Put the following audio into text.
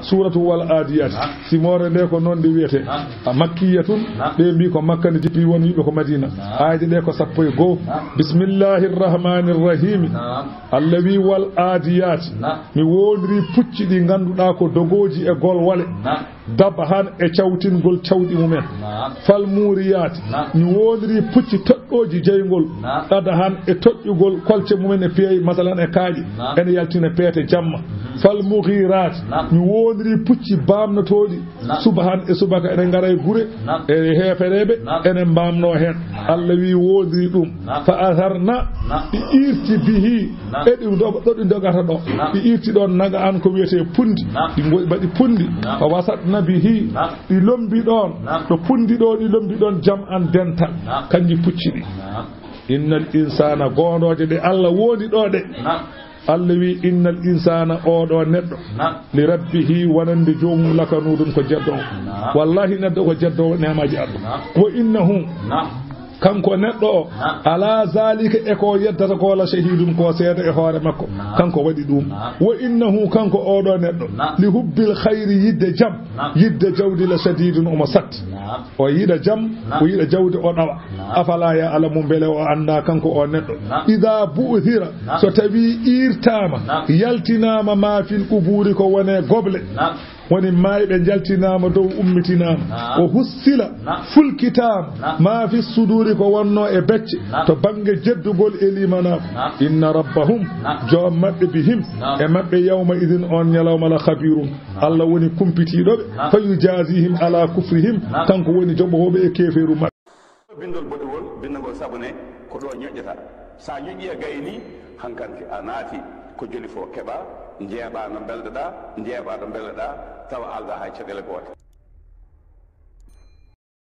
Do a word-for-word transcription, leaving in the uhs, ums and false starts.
Suuratu Wal Aadiyaati. Naam. Simoore nde ko noon nde wiyetee. Naam. A makkiyatun, naam, ɓe mbi ko Makka nde jippi, won wiɓe ko Madiina. Naam. Aayde ɗe ko sappo e goo. Naam. Bismillahi rrahmani rrahimi. Naam. Allah wi, "Wal aadiyaati." Naam. Mi wondiri pucci ɗi ngannduɗaa ko dogooji e golwale. Naam. Dabhan, e cawtingol cawɗi mumen. Naam. Fal muuriyaati. Naam. Mi wondiri pucci toɗɗooji jeyngol. Naam. Qadahan, e toɗɗugol kolce mumen e piyayi, masalan e kaaƴe. Naam. Ene yaltina peete jamma. Mhm. Fal mughiraati. Naam. Mi wondiri pucci baamnotooɗi. Naam. Subhan, e subaka ene ngara e gure. Naam. E heefereɓe. Naam. Ene mbamno heen. Naam. Allah wi wondiri ɗum. Naam. Fa atharna. Naam. Ɗi irti bihi. Naam. E ɗi doga, ɗo ɗi dogata ɗo. Naam. Ɗi irti ɗoon naga an ko wiyetee pundi. Naam. Ɗi ngoy mbaɗi pundi. Naam. Fa wasatna bihi. Naam. Ɗi lombi ɗoon. Naam. Ɗo pundi ɗo, ɗi lombi ɗoon jam an dental. Naam. Kanji pucci ɗi. Naam. Innal insana, goondooje ɗe Allah wondi ɗo ɗe. Naam. Allah wi, "Innal insana, oɗo neɗɗo, naam, li rabbihi, wonande joomum, lakanudun, ko jeddoowo." Naam. Wallahi, neɗɗo ko jeddoowo neemaaji Allah. Naam. Wa innahu, naam, kanko neɗɗo o, naam, ala zalika, e ko yeddata ko, la shahidun, ko seeda e hoore makko. Naam. Kanko waɗi ɗum. Naam. Wa innahu, kanko oɗo neɗɗo, naam, li hubbil khayri, yidde jam, naam, yidde jawdi, la shadidun, omo satti. Naam. O yiɗa jam, naam, o yiɗa jawdi, o ɗawa. Naam. Afala ya'lamu, mbele o anndaa kanko o neɗɗo? Naam. Ida bu'thira, naam, so tawi iirtaama, naam, yaltinaama ma fil quburi, ko wone goble. Naam. Woni maayɓe njaltinaama dow, ummitinaama. Naam. O hussila, naam, fulkitaama, naam, ma fi suduri, ko wonno e becce, naam, to bannge jeddugol e limanaaku. Naam. Inna rabbahum, naam, joom maɓɓe, bihim, naam, e maɓɓe, yawma idin, on ñalawma, la khabirun, Allah woni kumpitiiɗo ɓe, naam, fa yujazihim ala kufrihim, naam, kanko woni joɓoowo ɓe e keefeeru maɓɓe. Bindol boɗewol, bindagol sabune, ko ɗo ñoƴƴata. Sa ñoƴƴi a gayni, hankanti a naati, ko joli fof keɓa, njeeɓa no mbelɗoɗa, njeeɓa no mbelɗoɗa, tawa alda hay caɗeele goote.